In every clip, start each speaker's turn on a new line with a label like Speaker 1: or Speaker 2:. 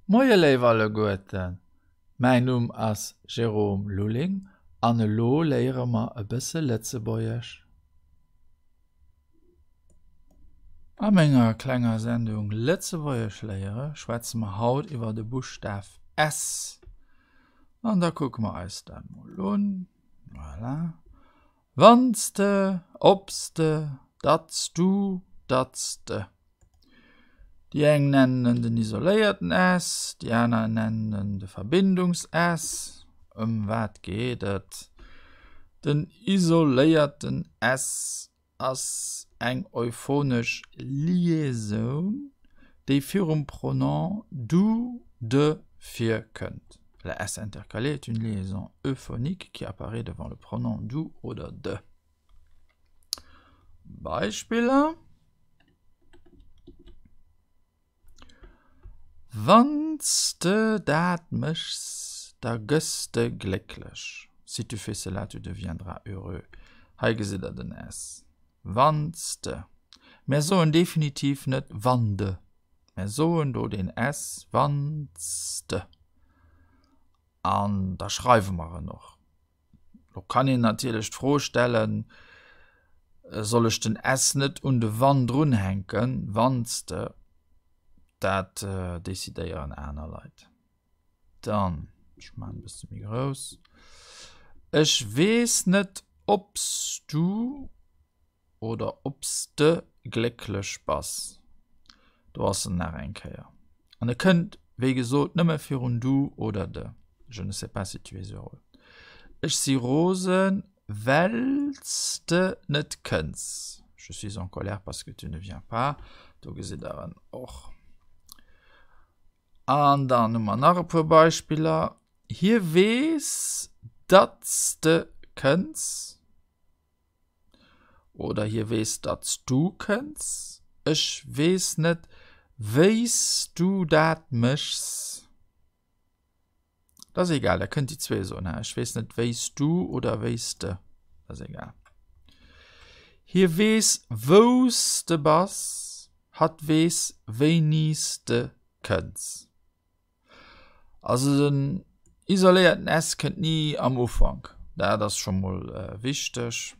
Speaker 1: Moie léif alleguerten, mäin Numm ass Jérôme Lulling an elo léiere mer e bësse Lëtzebuergesch. A menger klenger Sendung Lëtzebuergesch léiere schwätze mer haut iwwer de Buschtaf S. An da kucke mer eis dat mol un. Voilà. Wann s de, ob s de, datt s du, datt s de. Déi eng nennen en den isoléierten S, déi aner nennen en de Verbindungs-S. Ëm wat geet et? Den isoléierten S ass eng euphonesch Liaisoun, déi virum Pronom du, de virkënnt. Le S intercalé est une liaison euphonique qui apparaît devant le pronom du oder de. Beispiller, Wann s de dat méchs, da gëss de glécklech. Si tu fais cela, tu deviendras heureux. Hei gesitt der den S. Wann s de. Mär soen definitiv net wann de. Mär soen do deen S, wann s de. An da schreiwe mer en och. Lo kann een natierlech d'Fro stellen, Soll ech den S net un de wann drunhänken, wann s de? Dat decidéieren aner Leit. Dann, ech maachen e bësse méi grouss. Ech weess net, ob s du. Oder ob s de glécklech bass. Do ass en nach eng Kéier. An e kënnt, wéi gesot, nëmme virun du oder de. Je ne sais pas si tu es heureux. Ech si rosen, well s de net kënns. Je suis en colère parce que tu ne viens pas. Do gesitt der en och. An dann hu mer nach e puer Beispiller. Hie weess, datt s de kënns. Oder hie weess, datt s du kënns. Ech weess net, wéi s du dat méchs. Dat ass egal, der kënnt déi zwee soen. Ech weess net, wéi s du oder wéi s de. Dat ass egal. Hie weess, wou s de bass. Hatt weess, wéini s de kënns. Also den isoléierten S kënnt ni am Ufank, dat ass scho mol wichteg.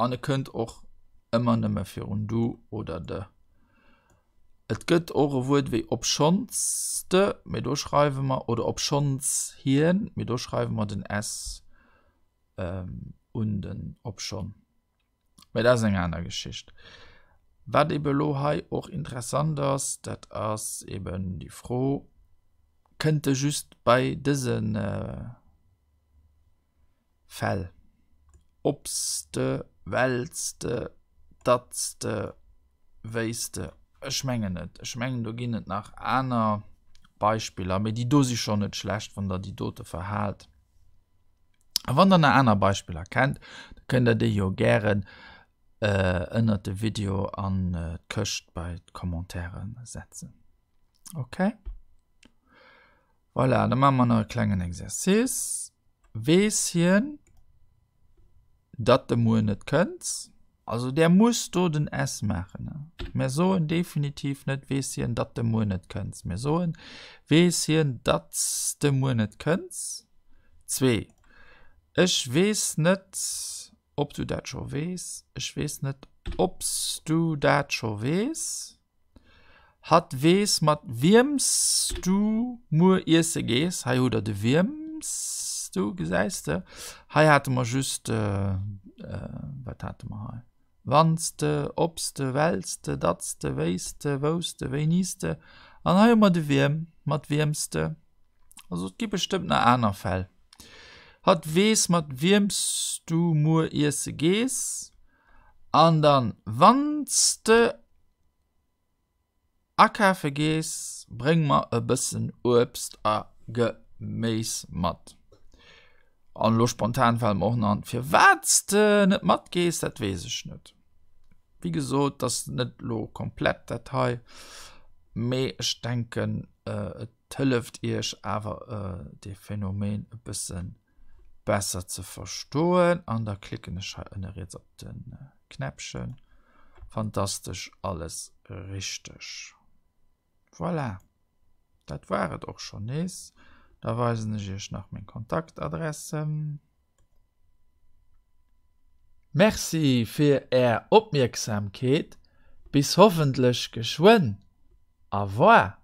Speaker 1: An e kënnt och ëmmer nëmme virun du oder de. Et gëtt och e Wuert wéi obschonns de, mee do schreiwe mer, oder obschonns hien, mee do schreiwe mer den S un den obschonn. Mä dat ass eng aner Geschicht. Wat ebe elo hei och interessant ass, dat ass eben déi Fro, Kënnt e just bei dëse Fäll, ob s de, well s de, datt s de, wéi s de? Ech mengen net. Ech mengen, do ginn et nach aner Beispiller, mee déi do si schonn net schlecht, wann Der déi dote verhaalt. A wann der nach aner Beispiller kennt, da kënnt der déi jo gären ënnert de Video an d'Këscht bei d'Commentairen setzen. Okay? Voilà, da maache mer nach e klengen Exercice. Weess hien, datt de muer net kënns? Also där muss do den S maachen. Mir soen definitiv net, weess hien, datt de muer net kënns. Mir soen, weess hien, datt s de muer net kënns? 2, Ech weess net, ob du dat scho weess. Ech weess net, ob s du dat scho weess. Hatt weess, mat wiem s du muer iesse gees. Hei hutt der de wiem s du, gesäis de. Hei hate mer just, wat hate mer hei? Wann s de, ob s de, well s de, datt s de, wéi s de, wou s de, wéini s de. An hei hu mer de wiem, mat wiem s de. Also et gi bestëmmt nach aner Fäll. Hatt weess, mat wiem s du muer iesse gees. An dann, wann s de akafe gees, bréng mer e bëssen Uebst a Geméis mat. An elo spontan fält mer och nach an, firwat s de net matgees, dat weess ech net. Wéi gesot, et ass net elo komplett dat hei, mee ech denken, et hëlleft iech awer dee Phänomen e bësse besser ze verstoen. An da klicken ech hei ënne riets op de Knäppchen. Fantastesch, alles richteg. Voilà. Dat war et och schonn nees. Da weisen ech iech nach meng Kontaktadressen. Merci fir är Opmierksamkeet, bis hoffentlech geschwënn. Au revoir.